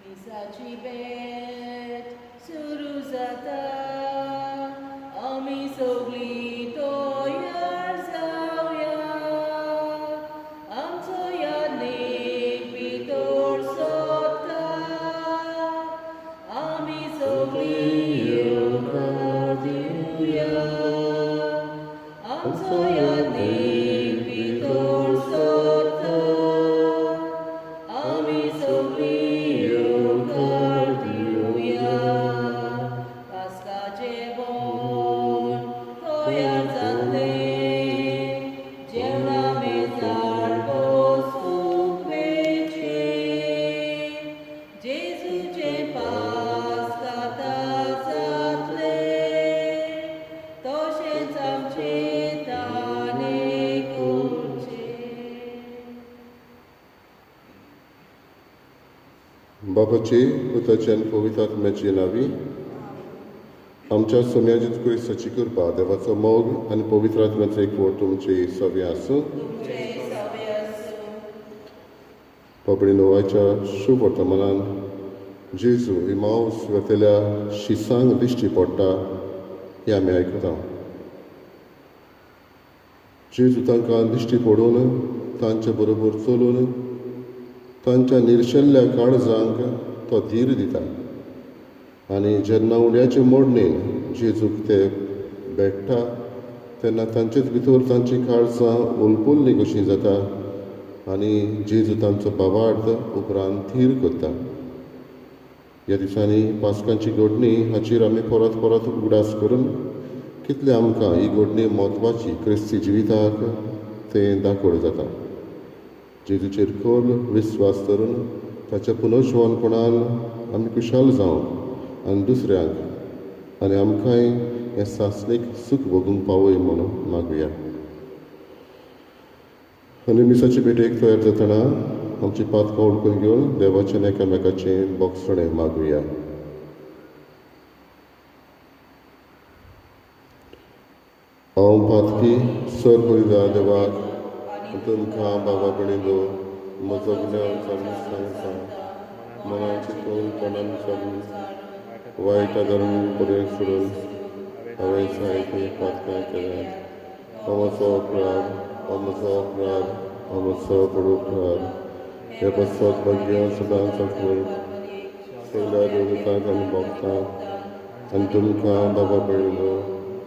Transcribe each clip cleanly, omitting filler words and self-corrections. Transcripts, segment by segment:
दिसाची भेट सुरू जाता, आमी सगळीं तयार जावया, आमचो यादनीक भितर सोदता, आमी सगळीं येवकार दिवया, आमचो यादनीक भितर सोदता, आमी सगळीं येवकार दिवया. पास्का जेवण तयार जातलें, जेवणा मेजार बसूंक मेळचें, जेजूचें पास्क आतां जातलें, तशेंच आमचें ताणें करचें. बापाचे, पुताचे आनी पवित्र आत्म्याचे नांवी. आमच्या सोम्या जेजू क्रिस्ताची कृपा, देवाचो मोग आनी पवित्र आत्म्याचो एकवट तुमचे सवे आसूं. तुमचे सवे आसूं. बाबडी नोवाच्या शुभ वर्तमानान जेजू इमावस वेतल्या शिसांक दिश्टी पडटा हें आमी आयकता. जेजू तांकां दिश्टी पडून तांचे बरोबर चलून तांच्या निर्शेल्ल्या काळजांक तो धीर दिता आनी जेन्ना उंड्याचे मोडणेन जेजूक ते भेट्टा तेन्ना तांचेच भितर तांची काळजां उलपुल्ली कशीं जाता आनी जेजू तांचो भावार्थ उपरांत थीर करता. ह्या दिसांनी पास्कांची घडणी हाचेर आमी परत परत उगडास करून कितलें आमकां ही घडणी म्हत्वाची क्रिस्ती जिविताक तें दाखोवण जाता. जेजूचेर खोल विस्वास धरून ताच्या पुनर्जिवनपणान आमी खुशाल जावंक आनी दुसऱ्यांक आनी आमकांय हें सासणीक सूख भोगूंक पावय म्हणून मागुया. आनी मिसाची भेटेक तयार जातना आमची पातकां उडकून घेवन देवाचें एकामेकाचें बोगसणें मागुया. हांव पातकी सर पयल्या देवाक तुमकां बाबा भयणीलो म्हजो गुन्यांव चालू सांगता, मनान चिंतून तोंडान चालून वायट धरून बरें सोडून हांवें जायतीं पातकां केल्यांत. हो म्हजो अपराध, हो म्हजो अपराध, हो म्हजो व्हड अपराध. हे पासत भाग्य सदांच आपूण सगळ्या देवतांक आनी भक्तांक आनी तुमकां बाबा भयणीलो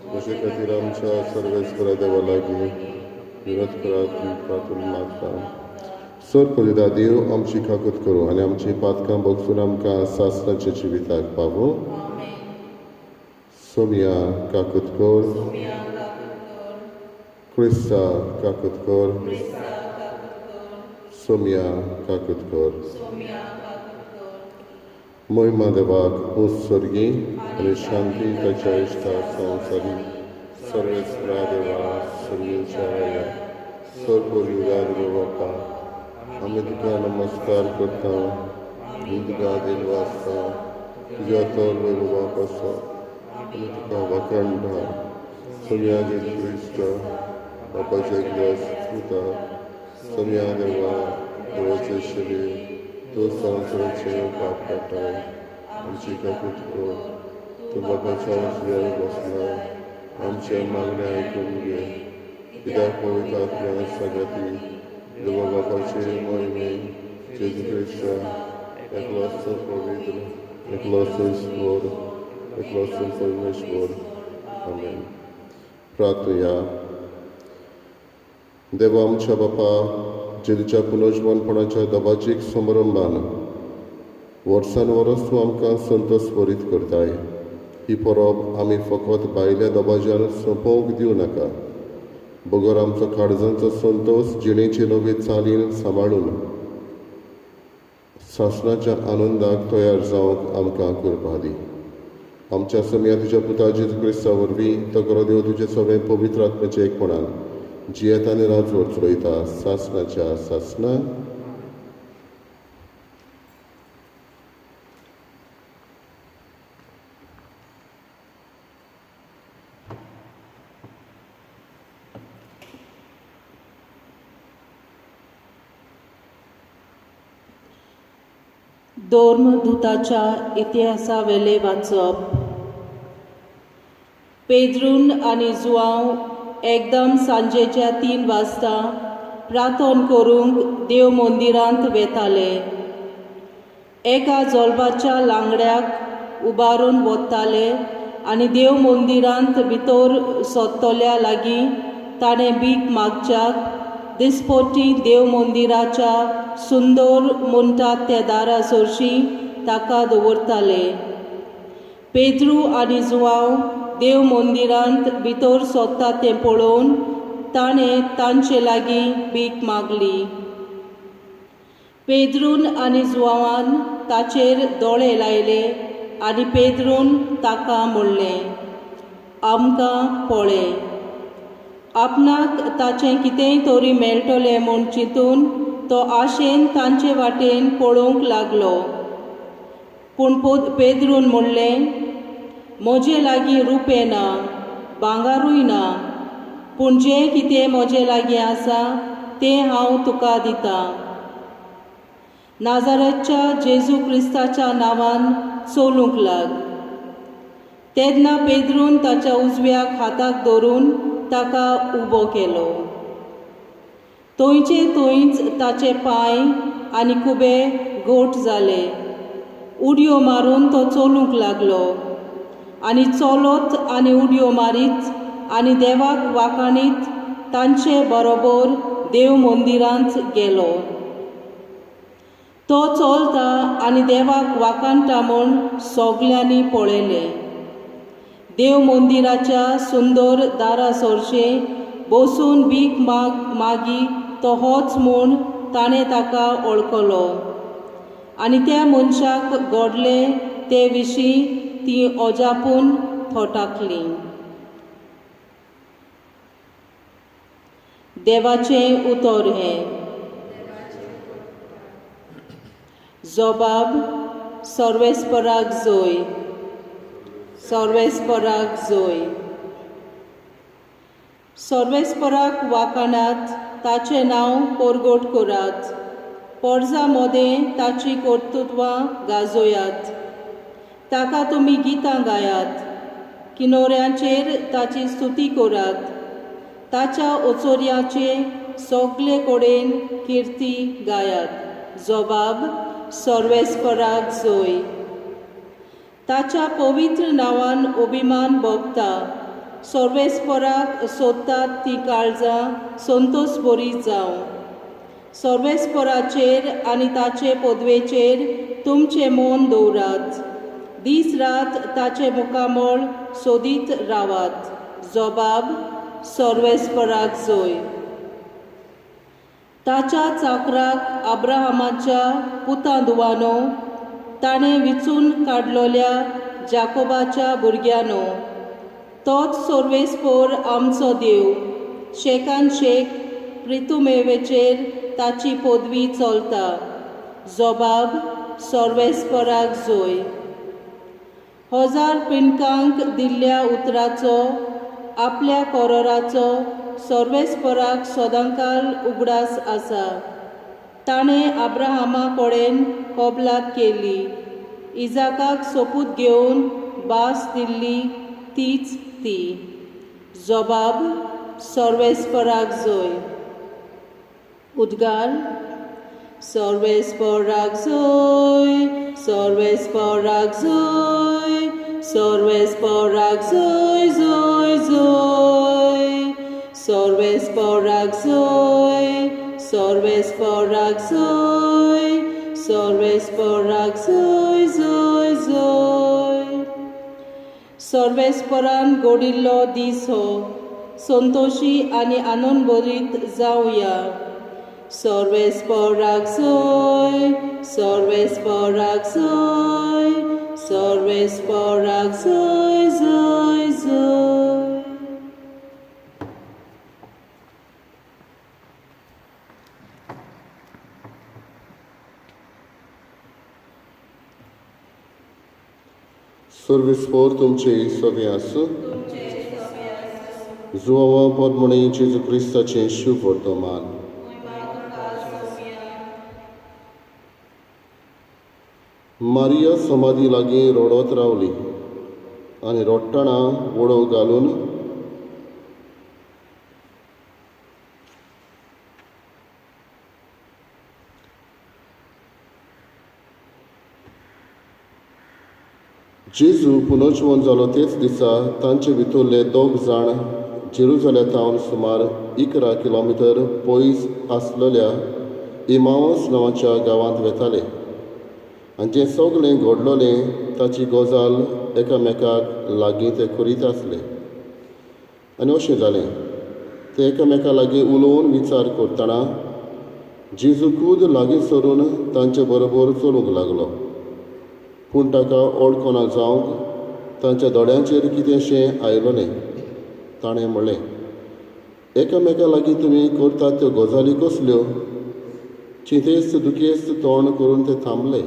म्हजे खातीर आमच्या सर्वेस्परा देवा लागीं विनोद करात प्रार्थना मागता. सर पलिदा देव आमची काकूत करूं आनी आमची पातकां भोगसून आमकां सासणाच्या जिविताक पावूं. सोमिया काकूत कर, क्रिस्ता काकूत कर, सोमिया काकूत कर. महिमा देवाक उत्सर्गी आनी शांती ताच्या इश्टा संवसारी सर्वेस्परा देवा सर्गीच्या राया सर पलिदा देव बापा, आमी तुका नमस्कार करता, आमी तुका दिल वाचता, तुज्या तर वैभवा आसा, आमी तुका वाखाणटा. सोम्या जेजू क्रिस्त बापाचे एकल्यास पुता, सोम्या देवा देवाचें शरीर, तूं संवसाराचें पाप काडटाय, आमची काकूत कर. तूं बापाच्या उजव्यार बसला, आमचें मागणें आयकून घे. कित्याक पवित्र आत्म्या सांगाती देवा बापाचे महिमे जेजू क्रिस्ता एकलोच पवित्र, एकलोच ईश्वर, एकलोच परमेश्वर. आमेन. प्रार्थुया. देवा आमच्या बापा, जेजूच्या पुनर्जिवनपणाच्या दबाजीक समारंभान वर्सान वर्स तूं आमकां संतोष भरीत करताय. ही परब आमी फकत भायल्या दबाज्यान सोंपोवंक दिवं नाका, बगर आमचो काळजांचो संतोष जिणेचे नवे चालीन सांबाळून सासणाच्या आनंदाक तयार जावंक आमकां कृपा दी. आमच्या सोम्या तुज्या पुता जेजू क्रिस्ता वरवीं तो खरो देव तुजे सगळें पवित्र आत्म्याच्या एकपणान जियेता आनी राजवट चलयता सासणाच्या सासणा. धर्मदूताच्या इतिहासावेलें वाचप. पेद्रून आनी जुआंव एकदम सांजेच्या 3 वाजता प्रार्थना करूंक देव मंदिरांत वेताले. एका जोलबाच्या लांगड्याक उबारून वताले आनी देव मंदिरांत भितर सोदतल्या लागीं ताणें भीक मागच्याक दिसपोटी देव मंदिराच्या सुंदर म्हणटात त्या दारा सरशी ताका दवरताले. पेद्रू आनी जुआंव देव मंदिरांत भितर सोदता तें पळोवन ताणें तांचे लागीं भीक मागली. पेद्रून आनी जुआंवान ताचेर दोळे लायले आनी पेद्रून ताका म्हणलें, आमकां पळय. आपणाक ताचें कितेंय तरी मेळटलें म्हूण चिंतून तो आशेन तांचे वाटेन पळोवंक लागलो. पूण पेद्रून म्हणलें, म्हजे लागीं रुपें ना, भांगारूय ना, पूण जें कितें म्हजे लागीं आसा तें हांव तुका दितां. नाजारेतच्या जेजू क्रिस्ताच्या नांवान चलूंक लाग. तेन्ना पेद्रून ताच्या उजव्या हाताक धरून ताका उबो केलो. थंयचे थंयच ताचे पांय आनी खुबे घट जाले. उडयो मारून तो चलूंक लागलो आनी चलत आनी उडयो मारीत आनी देवाक वाखाणीत तांचे बरोबर देव मंदिरांत गेलो. तो चलता आनी देवाक वाखाणटा म्हूण सगल्यांनी पळयलें. देव मंदिराच्या सुंदर दारा सरशें बसून भीक मागी तो होच म्हूण ताणें ताका वळखलो आनी त्या मनशाक घडलें ते विशीं ती अजापून थोटाकली. देवाचें उतर हें. जबाब सर्वेस्पराक जोय, सर्वेस्पराक जोय. सर्वेस्पराक वाखाणात, ताचें नांव परगट करात, पोरजा मदें ताची कर्तृत्वां गाजयात. ताका तुमी गितां गायात, किनोऱ्यांचेर ताची स्तुती करात, ताच्या ओचोऱ्याचे सगळे कडेन किर्ती गायात. जबाब सर्वेस्पराक जोय. ताच्या पवित्र नांवान अभिमान भोगता, सर्वेस्पराक सोदतात ती काळजां संतोष बरी जावं. सर्वेस्पराचेर आनी ताचे पदवेचेर तुमचें मन दवरात, दीस रात ताचें मुखामळ सोदीत रावात. जबाब सर्वेस्पराक जोय. ताच्या चाकराक अब्राहमाच्या पुतां दुवानो, ताणें विचून काडलोल्या जाकोबाच्या भुरग्यांनो, तोच सर्वेस्पर आमचो देव, शेकान शेक प्रितुमेवेचेर ताची पदवी चलता. जबाब सर्वेस्पराक जोय. 1000 पिंडकांक दिल्ल्या उतराचो, आपल्या कोरोराचो सर्वेस्पराक सदांकाल उगडास आसा. ताणें अब्राहमा कडेन कबलात केली, इजाकाक सोपूत घेवन भास दिल्ली तीच ती. जबाब सर्वेस्पराक जोय. उद्गार सर्वेस्पराक जोय, सर्वेस्पराक जोय, सर्वेस्पराक जोय जोय जोय, सर्वेस्पराक जोय, सर्वेस्पराक जोय, सर्वेस्पराक जोय जोय जोय. सर्वेस्परान घडिल्लो दीस हो, संतोशी आनी आनंदभरीत जावया. सर्वेस्पराक जोय, सर्वेस्पराक जोय, सर्वेस्पराक जोय जोय जोय. सर्वेस्पर तुमचे सवे आसूं. जुआंवा परमणे जेजू क्रिस्ताचें शुभ वर्तमान. मारिया समाधी लागीं रडत रावली आनी रडटना वडोव घालून जेजू पुनर्जिवन जालो तेच दिसा तांचे भितरले दोग जाण जेरुजाल्या थावन सुमार 11 किलोमिटर पयस आसलेल्या इमावस नांवाच्या गांवांत वेताले आनी जें सगळें घडलोलें ताची गजाल एकामेकाक लागीं ते करीत आसले. आनी अशें जालें, ते एकामेका लागीं उलोवन विचार करतना जेजू खूद लागीं सरून तांचे बरोबर चलूंक लागलो. पूण ताका वळखना जावंक तांच्या दोळ्यांचेर कितेंशें आयलोलें. ताणें म्हणलें, एकामेका लागीं तुमी करतात त्यो गजाली कसल्यो? चिंतेस्त दुखेस्त तोंड करून ते थांबले.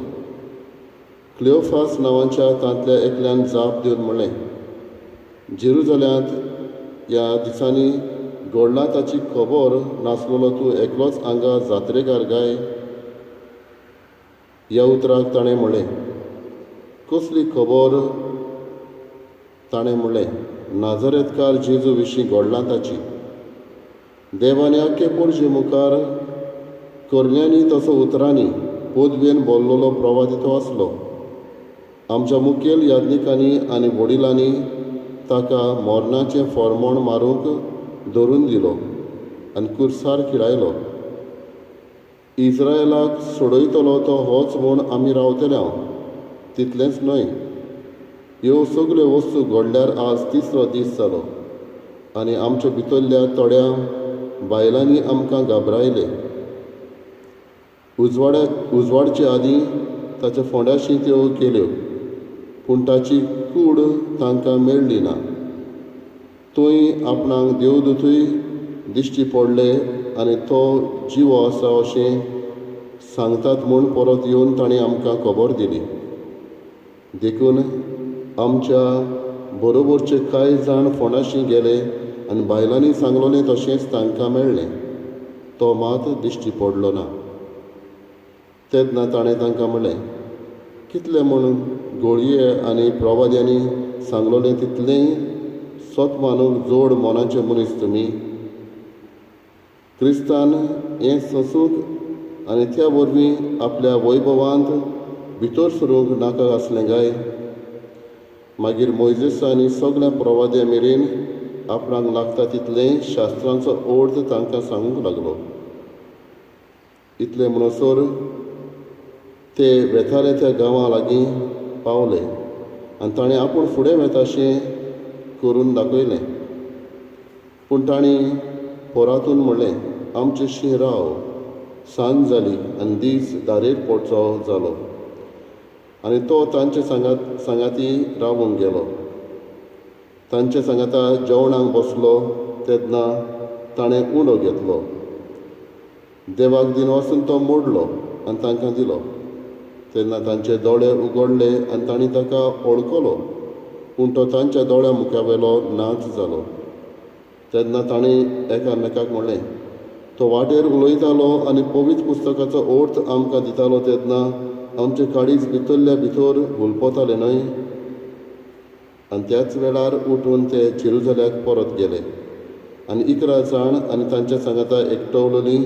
क्लियोफास नांवाच्या तांतल्या एकल्यान जाप दिवन म्हणलें, जेरुजाल्यांत ह्या दिसांनी घडला ताची खबर नासलेलो तूं एकलोच हांगा जात्रेकार गाय? ह्या उतराक ताणें म्हणलें, कसली खबर? ताणें म्हणलें, नाजरेतकार जेजू विशीं घडलां ताची. देवान आख्खे पोरजे मुखार करण्यांनी तसो उतरांनी पदवेन बोल्लोलो प्रवादी तो आसलो. आमच्या मुखेल याज्ञिकांनी आनी वडिलांनी ताका मरणाचें फॉर्मोण मारूंक धरून दिलो आनी कुर्सार खिळायलो. इस्रायलाक सोडयतलो तो होच म्हूण आमी रावतले हांव. तितलेंच न्हय, ह्यो सगल्यो वस्तू घडल्यार आज तिसरो दीस जालो आनी आमच्या भितरल्या थोड्या बायलांनी आमकां घाबरायले. उजवाडचे आदीं ताच्या फोंड्याशी त्यो गेल्यो, पूण ताची कूड तांकां मेळ्ळी ना. थंय आपणाक देवदूतूय दिश्टी पडले आनी तो जिवो आसा अशें सांगतात म्हूण परत येवन ताणें आमकां खबर दिली. देखून आमच्या बरोबरचे कांय जाण फोंडाशी गेले आनी बायलांनी सांगलोलें तशेंच तांकां मेळ्ळें. तो मात दिश्टी पडलो ना. तेन्ना ताणें तांकां म्हणलें, कितलें म्हूण गोळये आनी प्रवाद्यांनी सांगलोलें तितलेंय सत मानूंक जोड मनाचे मनीस तुमी. क्रिस्तान हें सोंसूंक आनी त्या वरवीं आपल्या वैभवांत भितर सरूंक नाका आसलें काय? मागीर मोयजेस आनी सगळ्या प्रवाद्या मेरेन आपणाक लागता तितलें शास्त्रांचो अर्थ तांकां सांगूंक लागलो. इतलें म्हणसर ते वेताले त्या गांवा लागीं पावले आनी ताणें आपूण फुडें वेताशें करून दाखयलें. पूण तांणी परातून म्हणलें, आमचे शी राव, सांज जाली आनी दीस दारेर पडचो जालो. आनी तो तांचे सांगाती रावूंक गेलो. तांचे सांगाता जेवणाक बसलो तेन्ना ताणें उंडो घेतलो, देवाक दिनवासून तो मोडलो आनी तांकां दिलो. तेन्ना तांचे दोळे उगडले आनी तांणी ताका वळखलो, पूण तो तांच्या दोळ्या मुखावेलो नाच जालो. तेन्ना तांणी एकामेकाक म्हणलें, तो वाटेर उलयतालो आनी पवित्र पुस्तकाचो अर्थ आमकां दितालो तेन्ना आमचे काळीज भितरल्या भितर हुलपताले न्हय? आनी त्याच वेळार उठून ते जेरुजाल्याक परत गेले आनी 11 जाण आनी तांच्या सांगाता एकटवलेलीं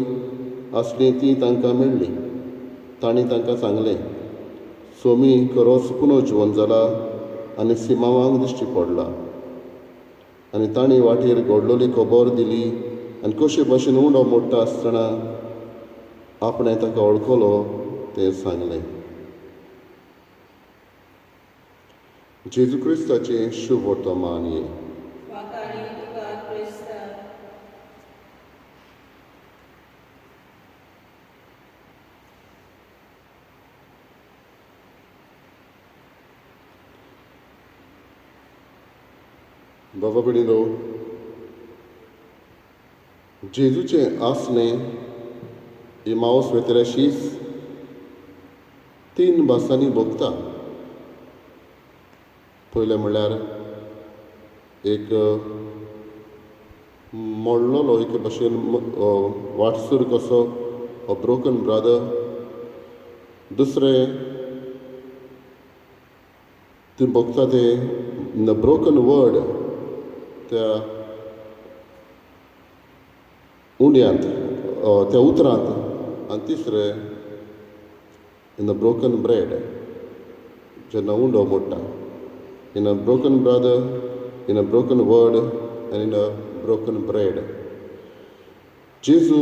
आसलीं तीं तांकां मेळ्ळीं. तांणी तांकां सांगलें, सोमी खरोच पुनर्जिवन जाला आनी सिमांवाक दिश्टी पडला. आनी तांणी वाटेर घडलोली खबर दिली आनी कशे भशेन उंडो मोडटा आसतना आपणें ताका वळखलो तें सांगलें. जेजू क्रिस्ताचें शुभ वर्तमान हें. बाबा भयणीनो, जेजूचें आसणें इमावस वेतऱ्याशीच 3 भासांनी भोगता. पयलें म्हणल्यार एक मोडलेलो एक भशेन वाटसूर कसो, अ ब्रोकन ब्रादर. दुसरें ती बघता ते इन the broken word, त्या उंड्यांत, त्या उतरांत. आनी तिसरें इन the broken bread, जेन्ना उंडो मोडटा. In a broken brother, in a broken word आनी इन अ ब्रोकन ब्रेड. जेजू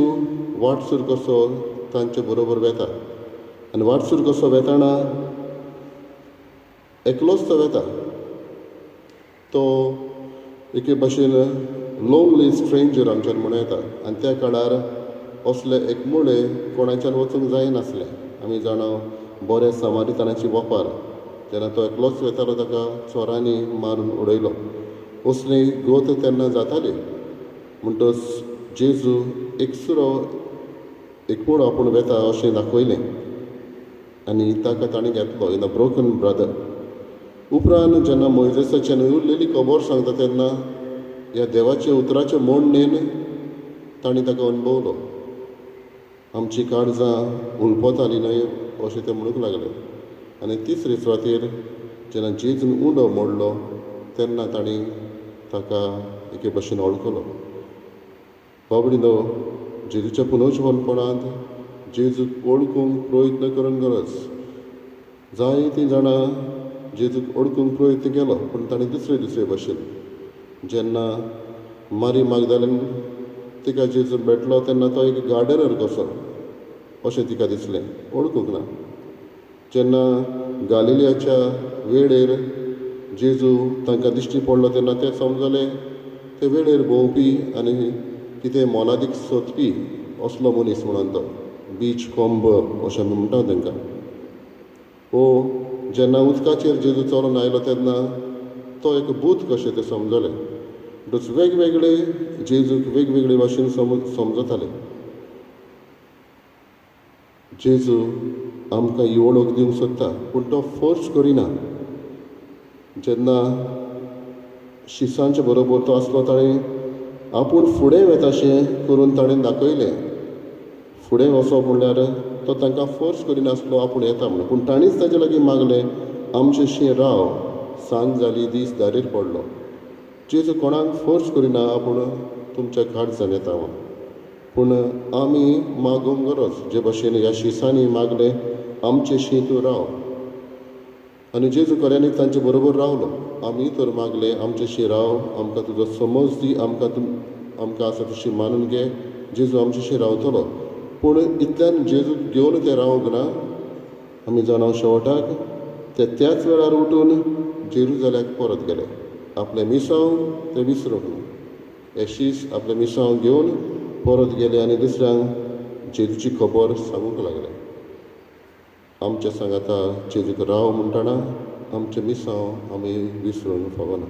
वाटसूर कसो तांचे बरोबर वेता आनी वाटसूर कसो वेताना एकलोच तो वेता. तो एके भाशेन लोनली स्ट्रेंजर आमच्यान म्हणूं येता. आनी त्या काळार असले एकमुळे कोणाच्यान वचूंक जायनासलें. आमी जाणा बऱ्या समारितानाची वपार, जेन्ना तो एकलोच वेतालो ताका चोरांनी मारून उडयलो. असली गोत तेन्ना जाताली. म्हणटच जेजू एकसुरो एकमुळो आपूण वेता अशें दाखयलें आनी ताका ताणें घेतलो इन अ ब्रोकन ब्रदर. उपरांत जेन्ना मोयजेसाच्यान उरलेली खबर सांगता तेन्ना ह्या देवाच्या उतराचे मोडणेन तांणी ताका अणभवलो. आमची काळजां हुलपतालीं न्हय अशें ते म्हणूंक लागले. आनी तिसरे सुवातेर जेन्ना जेजून उंडो मोडलो तेन्ना तांणी ताका एके भशेन वळखलो. बाबडीनो, जेजूच्या पुनर्जिवनपणांत जेजूक वळखूंक प्रयत्न करूंक गरज. जायतीं जाणां जेजूक वळखूंक प्रयत्न केलो, पूण ताणें दुसरे दुसरे भशेन. जेन्ना मारी मागदालीन तिका जेजू भेटलो तेन्ना तो एक गार्डनर कसो अशें तिका दिसलें, वळखूंक ना. जेन्ना गालिलियाच्या वेळेर जेजू तांकां दिश्टी पडलो तेन्ना ते समजले ते वेळेर भोंवपी आनी कितें मोलादीक सोदपी असलो मनीस म्हणून तो बीच कोंब अशें आमी म्हणटा तांकां. ओ जेन्ना उदकाचेर जेजू चलोन आयलो तेन्ना तो एक भूत कशें तें समजलें. म्हणटच वेगवेगळे जेजूक वेगवेगळे भाशेन समजताले. जेजू आमकां ही वळख दिवंक सोदता, पूण तो फोर्स करिना. जेन्ना शिसांचे बरोबर तो आसलो ताणें आपूण फुडें वेताशें करून ताणें दाखयलें. फुडें वचप म्हणल्यार तो तांकां फोर्स करिनासलो आपूण येता म्हणून, पूण ताणीच ताजे लागीं मागलें आमचें शीं राव, सांज जाली, दीस दारेर पडलो. जेजू कोणाक फोर्स करिना आपूण तुमच्या काळजान येता म्हणून, पूण आमी मागूंक गरज. जे भशेन ह्या शिसांनी मागलें आमचें शीं तूं राव, आनी जेजू खऱ्यांनी तांचे बरोबर रावलो. आमी तर मागलें आमचें शीं राव, आमकां तुजो समज दी, आमकां आमकां आसा तशी मानून घे, जेजू आमचे शीं रावतलो. पूण इतल्यान जेजूक घेवन ते रावंक ना. आमी जाणा शेवटाक ते त्याच वेळार उठून जेरुजाल्याक परत गेले. आपलें मिसांव ते विसरूंक ना. हे शीस आपलें मिसांव घेवन परत गेले आनी दुसऱ्यांक जेजूची खबर सांगूंक लागले. आमच्या सांगाता जेजूक राव म्हणटना आमचें मिसांव आमी विसरूंक फावना.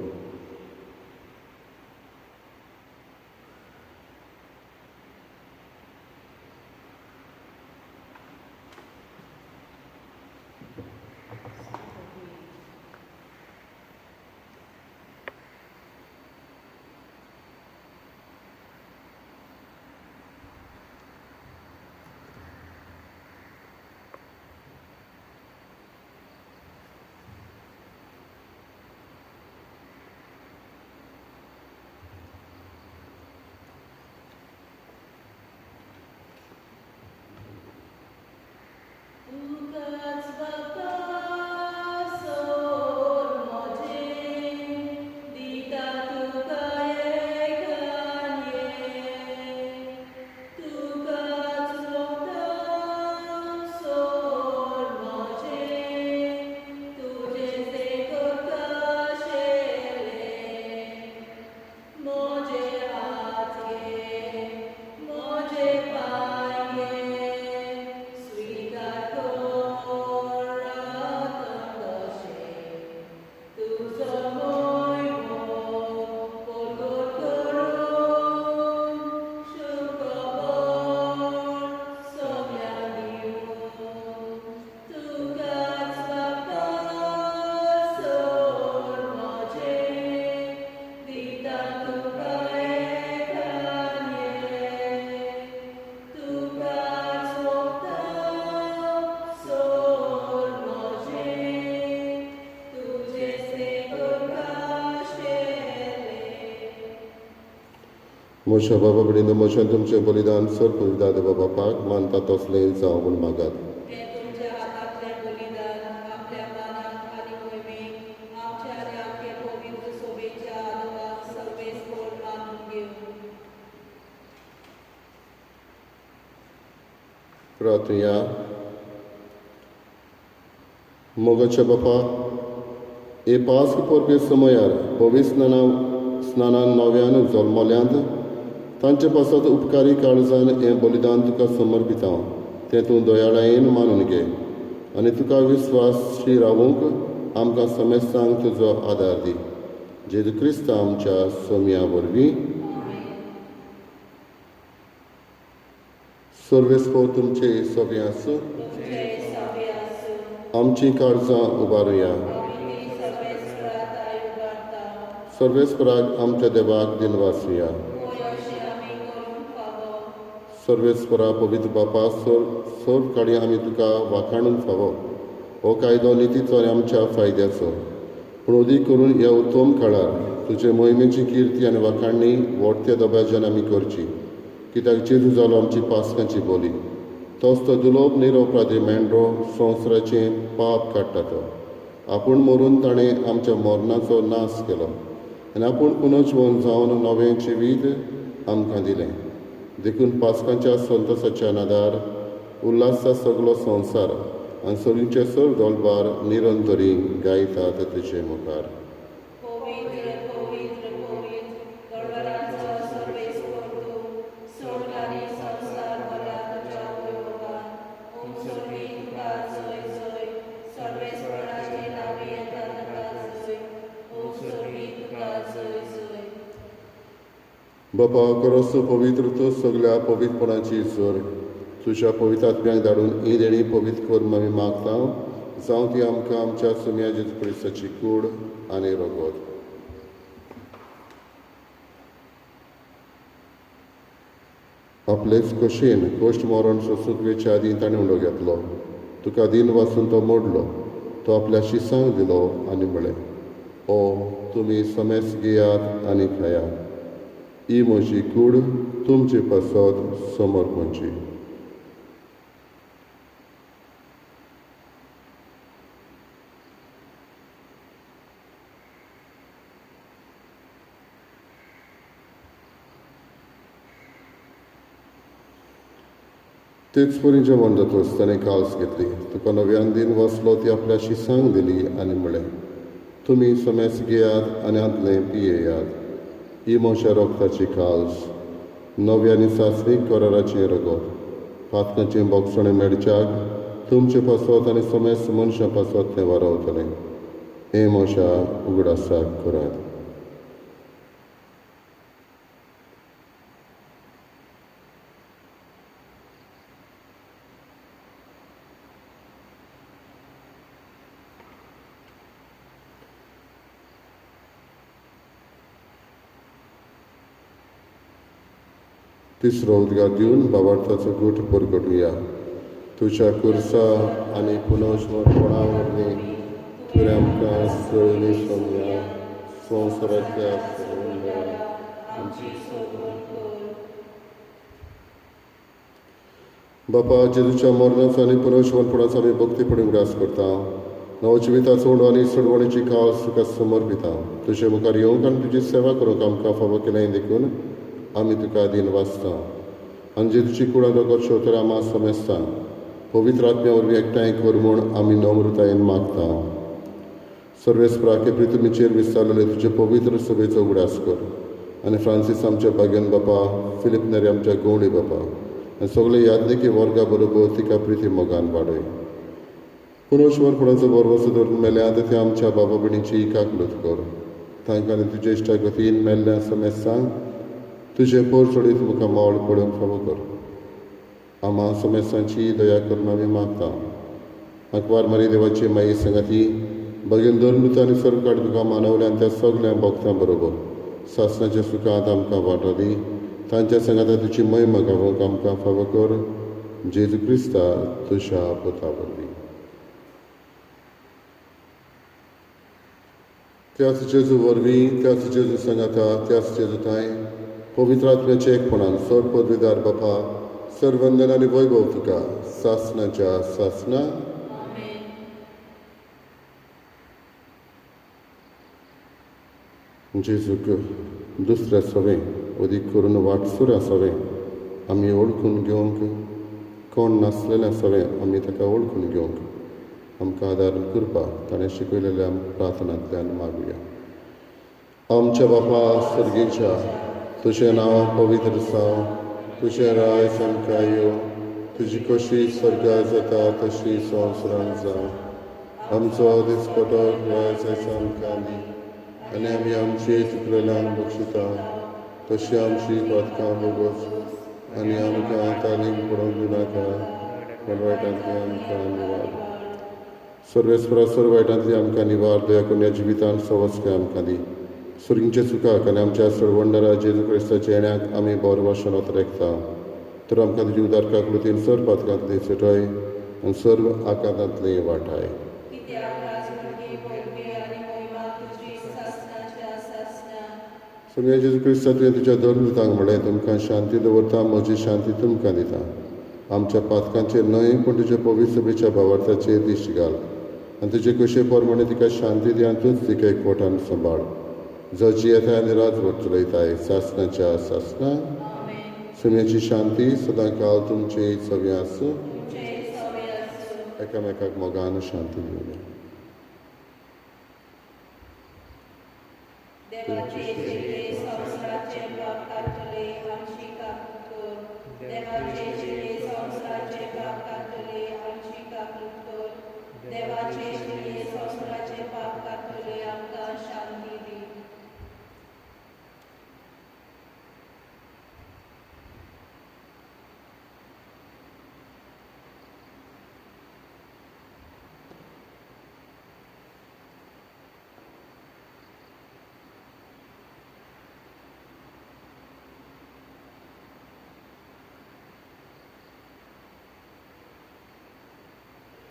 म्हज्या बाबा कडेन म्हज्यान तुमचें बलिदान सर पवित्र देवा बापाक मानता तसलें जावं म्हूण मागात. प्रार्थया. मोगाच्या बापा, हे पास्क परबे समयार पवित्र स्नानान नव्यान जल्मल्यांत तांचे पासत उपकारी काळजान हें बलिदान तुका समर्पिता तें तूं दयाळायेन मानून घे आनी तुका विस्वासी रावूंक आमकां समेस्तांक तुजो आदार दी. जेजू क्रिस्त आमच्या सोम्या वरवीं. सर्वेस्पोर तुमचे सगळे आसूं. आमची काळजां उबारुया. सर्वेस्पराक आमच्या देवाक दिनवासुया. सर्वेस्परा पवित्र बापा, सर्व काळी आमी तुका वाखाणून फावो. हो कायदो नितीचो आनी आमच्या फायद्याचो, पूण अदीक करून ह्या उत्तम काळार तुजे मोहिमेची किर्ती आनी वाखाणणी वोडत्या दबाज्यान आमी करची. कित्याक जेजू जालो आमची पास्कांची बोली, तोच तो दुलोब निरोपराधी मेंढरो संवसाराचें पाप काडटा तो. आपूण मरून ताणें आमच्या मरणाचो नाश केलो आनी आपूण पुनर्जीवन जावन नवें जिवीत आमकां दिलें. देखून पास्कांच्या संतोसाच्या नादार उल्हासता सगलो संवसार आनी सगळींचे सर्व दोलबार निरंतरी गायतात तुजे मुखार. बापा, करोसो पवित्र तूं सगल्या पवित्रपणाची जोर तुज्या पवित्र आत्म्याक धाडून ही देणी पवित्र करून आमी मागता, जावं ती आमकां आमच्या सुम्या जेजू क्रिस्ताची कूड आनी रगत. आपलेच कशेन कश्ट मरण सोंसूंक वेच्या आदीं ताणें उलो घेतलो, तुका दिन वाचून तो मोडलो, तो आपल्या शिसांक दिलो आनी म्हळें, ओ तुमी समेस घेयात आनी खायात, ही म्हजी कूड तुमचे पासत समर्पणची. तेच परी जेवण जातकच ताणें काल्स घेतली, तुका नव्यान दिन वाचलो, ती आपल्या शिसांक दिली आनी म्हळें, तुमी समेस घेयात आनी हांतलें पियेयात, ही म्हज्या रोगताची काल्स, नव्या आनी सासणीक कराराचें रगत, पातकांचें बोगसणें मेळच्याक तुमचे पासत आनी समेस्त मनशां पासत तें वारावतलें. हें म्हज्या उगडासाक करात. तिसरो उद्गार दिवन बाबार्थाचो गूट परगटुया. तुज्या कुर्सा आनी पुनर्जन्मपणा वरवीं तुवें आमकां सगळीं सोम्या संवसारांतल्या. बापा, जेजूच्या मरणाचो आनी पुनर्जन्मपणाचो आमी भक्तीपणी उगडास करता. नवजिविताचो उंडो आनी सोडवणीची काळस तुका समर्पिता. तुजे मुखार येवंक आनी तुजी सेवा करूंक आमकां फावो केलें देखून आमी तुका दिन वाचता. आनी जेजूची कुडां रगत शेवतर आमा समेस्ता पवित्र आत्म्या वरवीं एकठांय कर म्हूण आमी नम्रतायेन मागता. सर्वेस्पराके पृथ्वीचेर विस्तारलेले तुजे पवित्र सभेचो उगडास कर आनी फ्रांसीस आमच्या भाग्यन बापा, फिलीप नेरी आमच्या गवळी बापा आनी सगळे याज्ञिकी वर्गा बरोबर तिका प्रिती मोगान वाडय. पुनर्जन्मपणाचो बरवसो धरून मेल्या ते आमच्या बाबा भयणीची काकलूत कर. तांकां आनी तुजे इश्टागतीन मेल्ल्या समेस्तांक तुजें पोर चडीत मुखार मावळ पळोवंक फावो कर. आमा समेस्तांची दया करून आमी मागता. आंकवार मारी देवाची माई संगाती बगेल धर्मदूत आनी सर्व तुका मानवल्या आनी त्या सगल्या भक्तां बरोबर सासणाच्या सुखांत आमकां वांटो दी. तांच्या संगाता तुजी महिमा गावोवंक आमकां फावो कर. जेजू क्रिस्ता तुज्या पुता वरवीं. त्याच जेजू वरवीं, त्याच जेजू संगाता, त्याच जेजू थांय पवित्र आत्म्याचे एकपणान चड पदवीदार बापा सर्वंदन आनी वैभव तुका सासणाच्या सासना. जेजूक दुसऱ्या सवें अदीक करून वाटसुऱ्या सवें आमी वळखून घेवंक, कोण नासलेल्या सवें आमी ताका वळखून घेवंक आमकां आदार करपाक ताणें शिकयलेल्या प्रार्थनांतल्यान मागुया. आमच्या बापा सर्गीच्या, तुजें नांव पवित्र जावं, तुजें राज आमकां येवं, तुजी कशी स्वर्गार जाता तशी संवसारांत जावं. आमचो दिसपटो राज आमकां दी आनी आमी आमची चुकलेल्यांक बक्षिता तशी आमची पातकां भोगोस आनी आमकां तालीम पडोवंक दिनाका, पूण वायटांतली आमकां निवार. सर्वेस्परा सर्व वायटांतली आमकां निवार, दया करून ह्या जिवितान सवस्काय आमकां दी. सुर्गींचे चुकाक आनी आमच्या सरवंडरा जेजू क्रिस्ताच्या येण्याक आमी बरो वाशनात रेखता. तर आमकां तुजी उदारका कृतीन सर्व पातकांतली सुटाय आनी सर्व आकांतांतली वाटाय. सोम्या जेजू क्रिस्ता, तुवें तुज्या धर्मदूतांक म्हणलें, तुमकां शांती दवरता, म्हजी शांती तुमकां दिता. आमच्या पातकांचेर न्हय पूण तुज्या पवित्र सभेच्या भावार्थाचेर दिश्ट घाल आनी तुजे कशे प्रमाणे तिका शांती दी आनी तूंच तिका एकवटान सांबाळ, जो जियेताय आनी राजवट चलयताय सासणाच्या सासना. सोम्याची शांती सदां काल तुमचे सगळें आसूं. एकामेकाक मोगान शांती दिवया.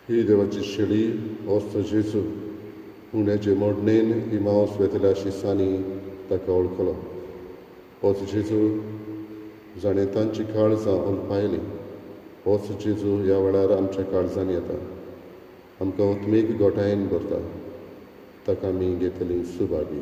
ही देवाची शेळी होच जेजू उण्याचे मोडणेन ही मांस वेतल्या शिसांनी ताका वळखलो. होच जेजू जाणें तांची काळजां ओलपायलीं, होच जेजू ह्या वेळार आमच्या काळजांनी येता, आमकां उत्मीक गोठायेन भरता. ताका आमी घेतली सुभागी.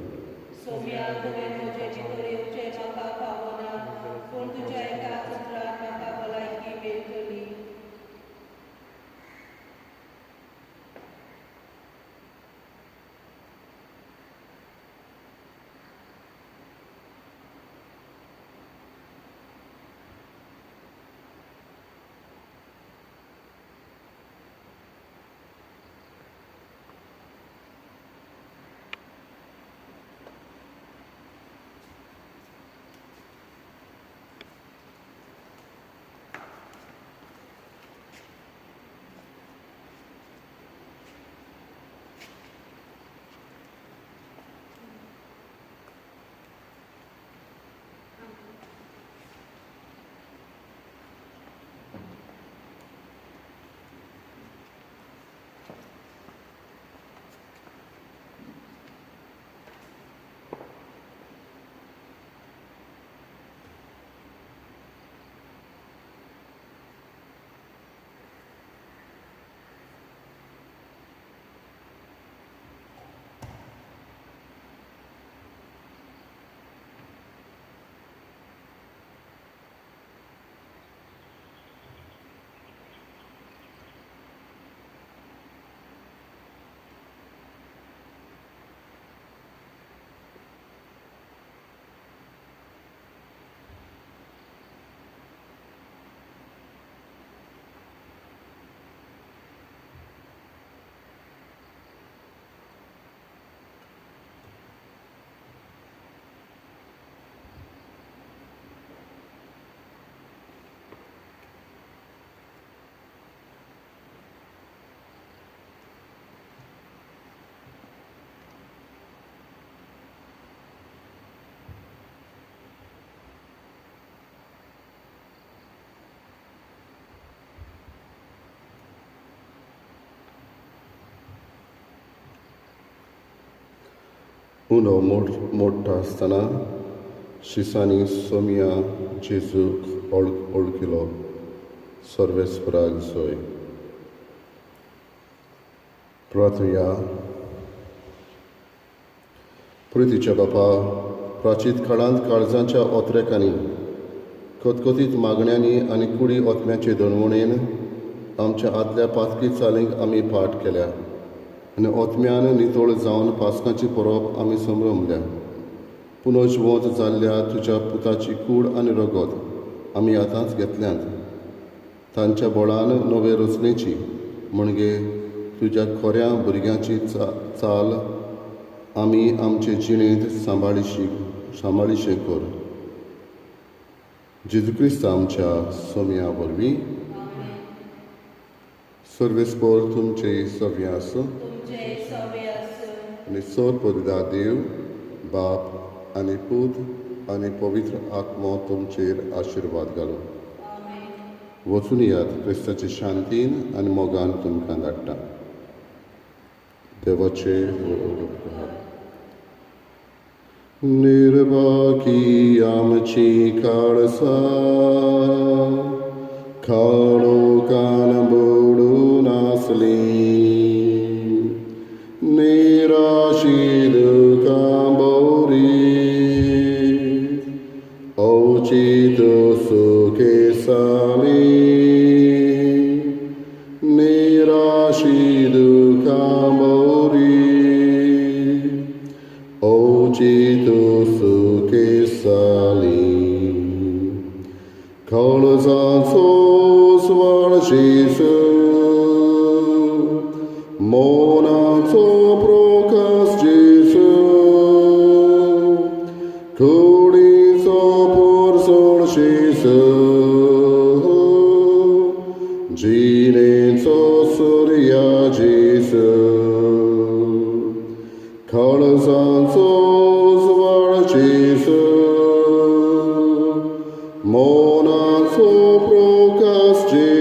उंडो मोडटा आसतना शिसांनी सोमया जेजूक वळखिलो. सर्वेस्पराक जोय. प्रार्थया. प्रितीच्या बापा, प्राचीत काळांत काळजांच्या ओत्रेकांनी, खतखतीत मागण्यांनी आनी कुडी ओतम्याचे दणवणेन आमच्या आदल्या पातकी चालींक आमी पाठ केल्या आनी ओतम्यान नितळ जावन पासकाची परब आमी संभ्रमल्या. पुनर्जिवंत जाल्ल्या तुज्या पुताची कूड आनी रगत आमी आतांच घेतल्यांत. तांच्या बळान नवे रचनेची म्हणजे तुज्या खऱ्या भुरग्यांची चाल आमी आमचे जिणेंत सांबाळिशें कर. जेजू क्रिस्त आमच्या सोमया वरवीं. सर्वेस्पर तुमचे सव्य आसूं आनी सर पवित्र देव बाप आनी पूत आनी पवित्र आत्मो तुमचेर आशिर्वाद घालूं. वचून यात, क्रिस्ताचे शांतीन आनी मोगान तुमकां धाडटा. देवाचे उपकार. निर्बाकी आमची काळसा काळोखान बुडून आसली, निराशी दुखां बोरी अवचीत सुखेसाली, निराशी दुखां बोरी अवचीत सुखेसाली. काळजाचो स्वाळ जेजू, मनाचो प्रकाश जेजू, कुडीचो पुरसोळ जेजू, जिणेचो सुर्या जेजू. काळजाचो स्वाळ जेजू, मनाचो प्रकाश जेजू,